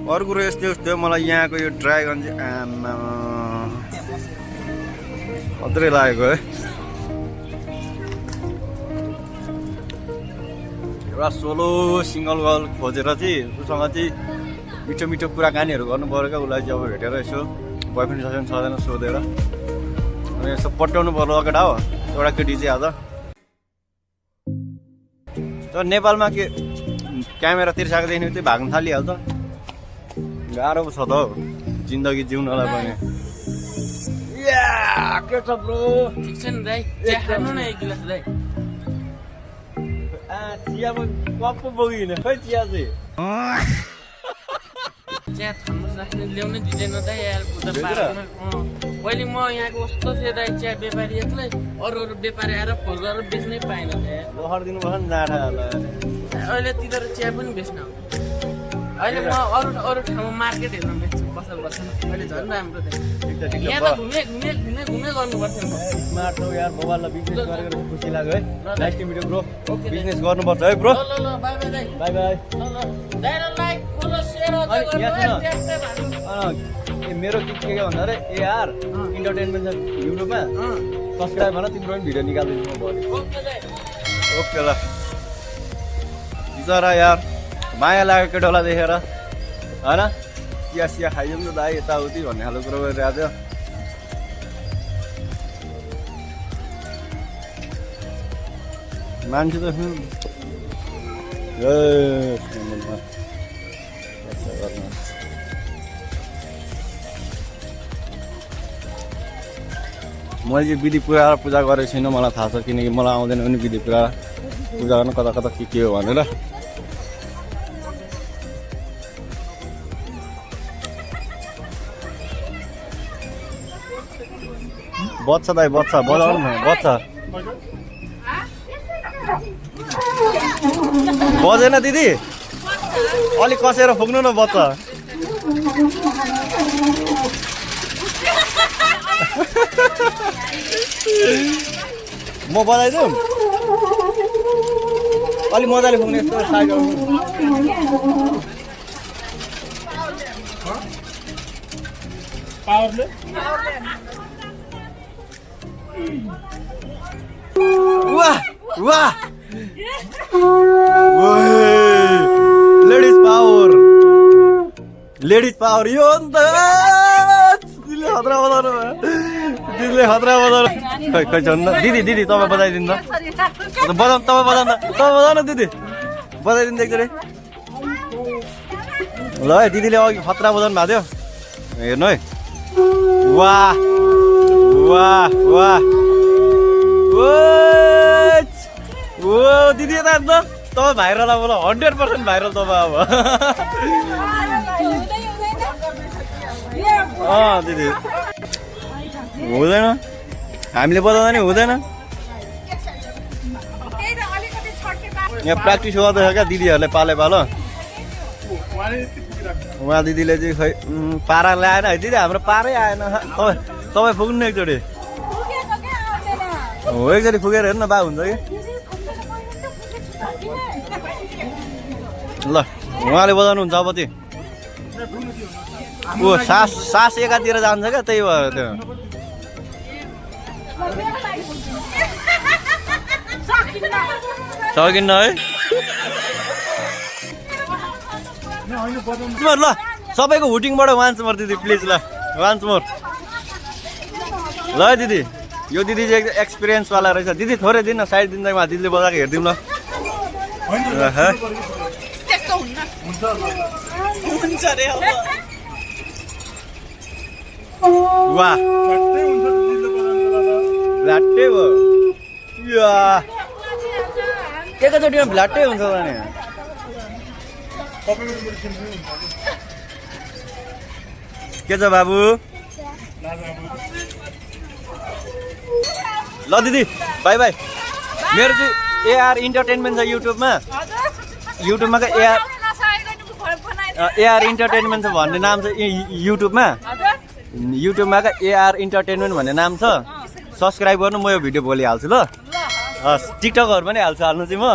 अरू कुरो यस्तै यस्तो मलाई यहाँको यो ड्रागन चाहिँ अत्रै लागेको है। एउटा सोलो सिङ्गल गर्ल खोजेर चाहिँ उसँग चाहिँ मिठो मिठो कुराकानीहरू गर्नु पऱ्यो क्या। उसलाई चाहिँ अब भेटेर यसो बोयफ्रेन्ड छ छैन सोधेर अनि यसो पट्याउनु पर्यो अगाडि हो एउटा केटी चाहिँ आज। तर नेपालमा के क्यामेरा तिर्साएको देख्ने चाहिँ भाग्न थालिहाल्छ। गाह्रो छ त हौ जिन्दगी जिउनलाई पनि। के छ ब्रो? ठिक छ नि दाइ, चिया खानु न एक गिलास दाइ। चिया पनि कप पो बोकिने खै चिया चाहिँ। चिया थर्मस राख्ने ल्याउनै दिँदैन दाइ यार। पहिले म यहाँको कस्तो थिएँ दाइ, चिया व्यापारी एक्लै, अरू व्यापारी आएर खोज गरेर बेच्नै पाएन दाइ। लहर दिनुपर्छ नि जाँडा। अहिले तिनीहरू चिया पनि बेच्न आउँछ। अहिले म अरू ठाउँमा मार्केट हेर्न बेच्छु पसल बस्छ। अहिले झन् राम्रो दाइ। यहाँ त घुमे गर्नुपर्छ नि। स्मार्ट छौ यार, मोबाइललाई बिजनेस गरेर खुसी लाग्यो है। Nice to meet you bro. Business गर्नुपर्छ है ब्रो। ल ल बाइ बाइ दाइ। Bye bye. ल ल दाइ लाइक फलो शेयर मेरो के भन्दा रे एआर इन्टरटेनमेन्ट छ युट्युबमा, सब्सक्राइब भन। तिम्रो पनि भिडियो निकाल्दिन्छु म भोलि। ओके ल। बिचरा यार माया लाग्यो केटोलाई देखेर होइन। चिया सिया खाइदिउँ न दाइ यताउति भन्ने खालको कुरो गरिरहेको थियो। मान्छे त मैले चाहिँ विधि पुरा पूजा गरेको छैन, मलाई थाहा छ। किनकि मलाई आउँदैन पनि विधि पुरा पूजा गर्न कता कता के हो भनेर। बच्छ दाइ बच्छ, बजाउनु न बच्छ। बजेन दिदी, अलिक कसेर फुक्नु न बच्छ। म बजाइदिउँ अलिक मजाले फुक्ने यस्तो साइकल। वाह वाह लेडिज पावर, लेडिज पावर। यो अन्त दिदीले खतरा बजाउनु भयो, दिदीले खतरा बजाउनु। खै खै छन् दिदी, दिदी तपाईँ बजाइदिनु त। बजाउनु तपाईँ बजाउनु, तपाईँ बजाउनु दिदी, बजाइदिनु एकचोटि ल है। दिदीले अघि खतरा बजाउनु भएको थियो, हेर्नु है। वाह वाह वाह ओ दिदी यता त तपाईँ भाइरल अब 100% भाइरल तपाईँ अब। दिदी हुँदैन, हामीले बजाउँदा नि हुँदैन। यहाँ प्र्याक्टिस गर्दैछ क्या दिदीहरूले पाले पालो। उहाँ दिदीले चाहिँ खै पारा ल्याएन है दिदी, हाम्रो पारै आएन। तपाईँ फुक्नु एकचोटि हो, एकचोटि फुकेर हेर्नु न बा हुन्छ कि। ल उहाँले बजाउनुहुन्छ अब त्यो ऊ सास एकातिर जान्छ क्या, त्यही भएर त्यो। सकिन्न है ल। सबैको हुटिङबाट वान्स मोर दिदी प्लिज ल, वान्स मोर ल है दिदी। यो दिदी चाहिँ एक्सपिरियन्सवाला रहेछ। दिदी थोरै दिन साइड दिँदा उहाँ दिदीले बजाएको हेरिदिउँ ल। वाह भ्लाट्टै भयो, एकैचोटिमा भ्लाट्टै हुन्छ त नि। के छ बाबु? ल दिदी बाई बाई। मेरो चाहिँ एआर इन्टरटेनमेन्ट छ युट्युबमा। युट्युबमा एआर इन्टरटेनमेन्ट छ भन्ने नाम छ युट्युबमा। युट्युबमा एआर इन्टरटेनमेन्ट भन्ने नाम छ। सब्सक्राइब गर्नु, म यो भिडियो भोलि हाल्छु ल। हस् टिकटकहरू पनि हाल्नु चाहिँ म।